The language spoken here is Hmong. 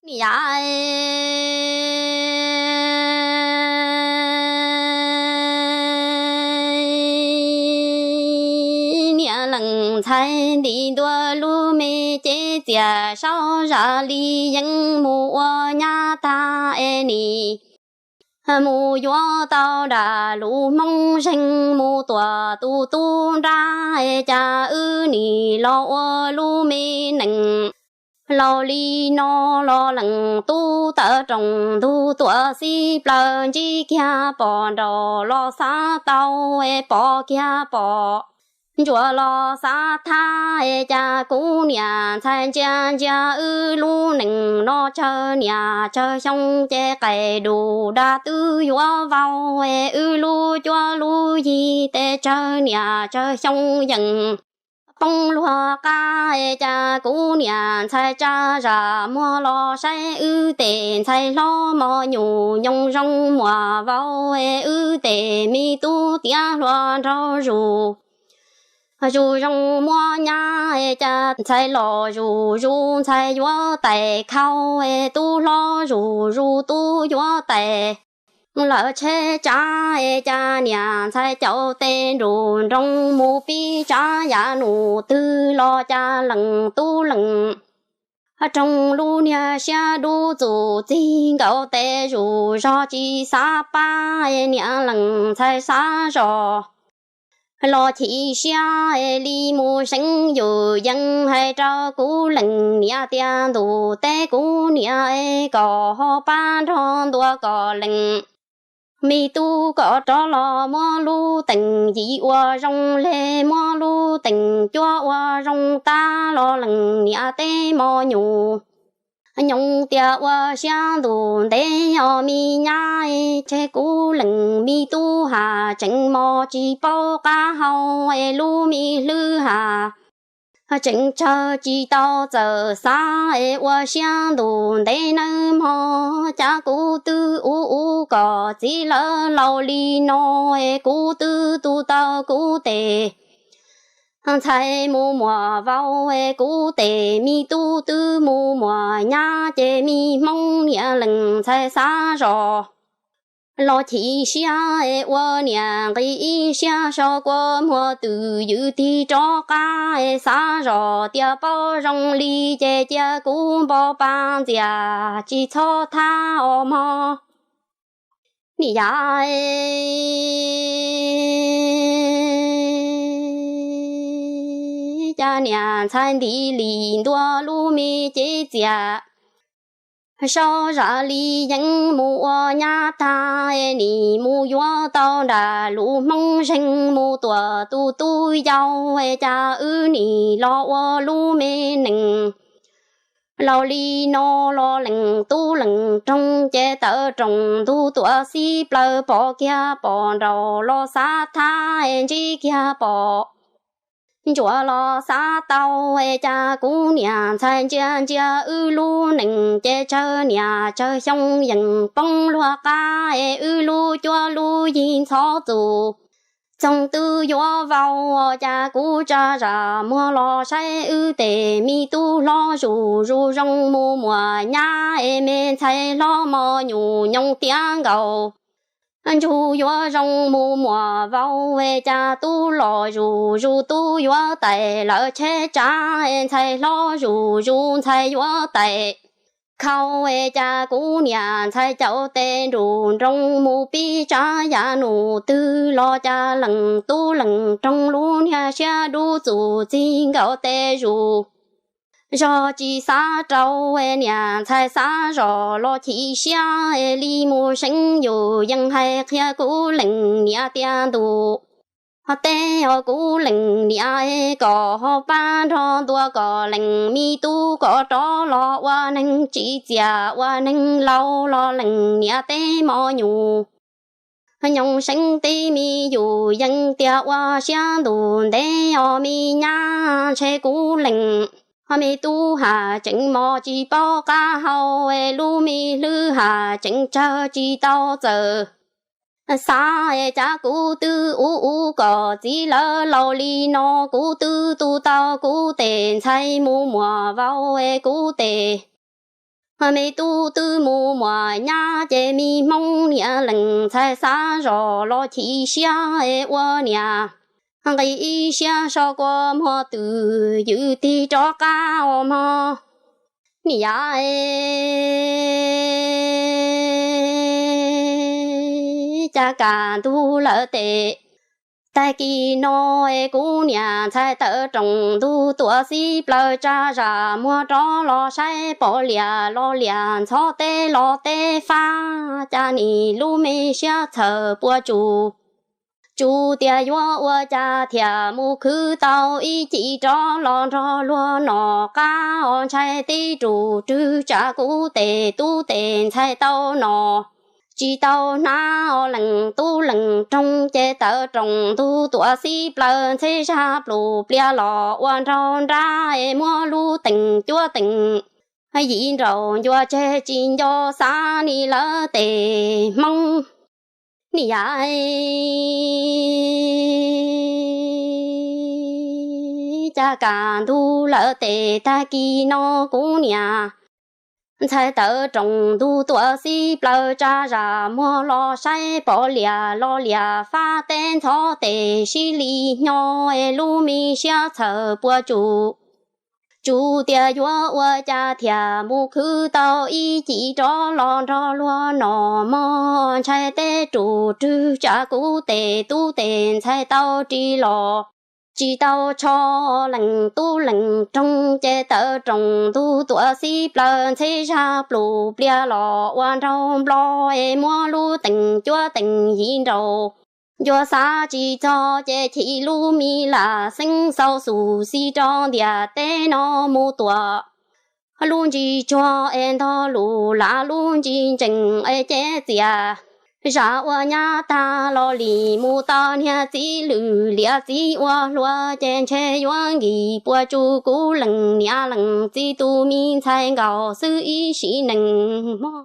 Yam niam leej ntxhais ntim ntua lub me cev txias, saub zam li yeeb mus ua nyab tag es nim mus yuav tau dam lub hmoob zeeg, mus tuam tus tub nrab es cas wb nim los ua lub me neej laus li no. Los leej tub tawm rooj ntug tuam xib plaws, ntsib kiag pom nraum los xav tau es pom kiag pom ntsuam los xav thab es cas kuv niam ntxhais ntsia ntsia wb lub neej no, tsawg niam tsawg xyoo ces qais dus dab twb yuav vau es wb lub cuab lub yig tes tsawg niam tsawg xyoo yeej poob luag qab es cas kuv niam ntxhais tsa zam muag los saib wb tes ntxhais hlob mos nyuj nyoos zoo muam vau es wb tes me tub tiav hluas nraug zus zus zoo muab nyab es cas ntxhais los zus zus ntxhais yuav tais khau es tub hlob zus zus tub yuav tais lawm tsheb tsav es cas niam ntxhais caum tes nruj nroos mus pib tsav yav num twg los cas leej tub leej roog lub niag siab dub txuj txig nkaus tes zus zog tsis xav pab es niam leej ntxhais xav zos los chim siab es li mus seev yus yees hais rau kuv leej niam tias ntuj teb kuv niam es kom ho pab nrog ntua kom leej me tub kom rov los muab lub teem yim ua zoo le, muab lub teem cuab ua zoo tab los leej niam teb mos nyuj nyoos tias ua siab ntuj ntev os me nyab es tseg kuv leej me tub has tseem mos tsis paub qab hau es lub me hlwb has tseem tsawg tsis tau txawm xav es ua siab ntuj ntev nawb mog. Cas kuv twb ub ub kom txiv lawv laus li no es kuv twb tu tau kuv tes ntxhais mus muam vau es kuv tes me tub twb mus muam nyab ces me hmoob niam leej ntxhais xav zos los chim siab es ua niam nqis ib siab so kua muag twm ywm tig rov qab es xav zos tias paub zoo li ces cia kuv npo pa ntxias tsis txhob thab os mog. Nim yav cas niam ntxhais ntim lim ntua lub me cev txias, saub zam li yeeb mus ua nyab tag es nim mus yuav tau nram lub hmoob zeeg, mus tuam tus tub yau es cas wb nim los ua lub me neej laus li no. Los leej tub leej roog ces tawm rooj ntug tuam xib plaws pom kiag pom nraum los xav thab es ntsib kiag pom ntsuam los xav tau es cas kuv niam ntxhais ntsia ntsia wb lub neej ces tsawg niam tsawg xyoo yeej poob luag qab es wb lub cuab lub yig ntxhov txus txoog twb yuav vau. Cas kuv tsa zam muag los saib wb tes me tub hlob zus zus zoo mus muam nyab es me ntxhais hlob mos nyuj nyoos tiav nkaus ntsug yuav zoo mus muam vau es cas tub los zus zus tub yuav tais lawv tsheb tsav es ntxhais hlob zus zus ntxhais yuav tais khau es cas kuv niam ntxhais caum tes nruj nroos mus pib tsav yav num twg los cas leej tub leej roog lub niag siab dub txuj txig nkaus tes zus zog tsis xav rau es niam ntxhais xav zos los chim siab es li mus seev yus yees hais qhia kuv leej niam tias ntuj teb os kuv leej niam es kom ho pab nrog ntua kom leej me tub kom rov los ua neeg tsim txiaj ua neeg laus. Los leej niam teb mos nyuj nyoos seev tib me yus yees tias ua siab ntuj ntev os me nyab, ntshe kuv leej me tub has tseem mos tsis paub qab hau es lub me hlwb has tseem tsawg tsis tau txawm xav es cas kuv twb ub ub kom txiv lawv laus li no, kuv twb tu tau kuv tes ntxhais mus muam vau es kuv tes Me tub twb mus muam nyab ces me Hmoob niam lees ntxhais xav zos los chim siab es ua niam nqis ib siab so kua muag twm ywm tig rov qab os mog. Niam yam es, cas kam ntug lawm tes, tag kis no es kuv niam ntxhais tawm roos ntug tuam xib plaws tsa zam muag rov los saib pom liam los liam ntxhov teb los teb fab, cas nim lub me siab txhawm puas tsuaj, tsuas tias yuav ua cas thiaj mus khwv tau ib cim rov los nrog luag nom qab os. Ntshai tib ru rwg tsam kuv tes tub tes ntxhais tau nom, tsis tau hnab os lees tub lees roog ces tawm roos ntug tuam xib plaws ntxheb zaj plus plias los ua nraug nrab es muab lub teem cuab teem yim nraus ncua tseg tsis nco xav li lawm tes Hmoob. Niam yam es, cas kam ntug lawm tes, tag kis no kuv niam ntxhais tawm roos ntug tuam xib plaws tsa zam muag los saib pom liam los liam fab teb ntxhov tes sib li hnyo es lub me siab txhawm puas tsuaj, tsuas tias yuav ua cas thiaj mus khwv tau ib cim rov los nrog luag nom mog. Ntshai tib ru rwg tsam kuv tes tub tes ntxhais tau ris los tsis tau tsho, lees tub lees roog ces tawm roos ntug tuam xib plaws ntxheb zaj plus plias los ua nraug nplo es muab lub teem cuab teem yim nraus ncua xav tsis txog ces chim lub me lam xeeb xaus xus xis rau ntiaj teb no mus tuam lub ntsis tsuag es ntog lus lam lub ntsis ntsees es cev txias zam ua nyab tag los lim mus tau niag txiv lwm liam txiv ua hluas ces ntshe yuav nkis puas tsuaj kuv lees niam lees txiv tus me ntxhais nkaus xwb ib sim neej mog.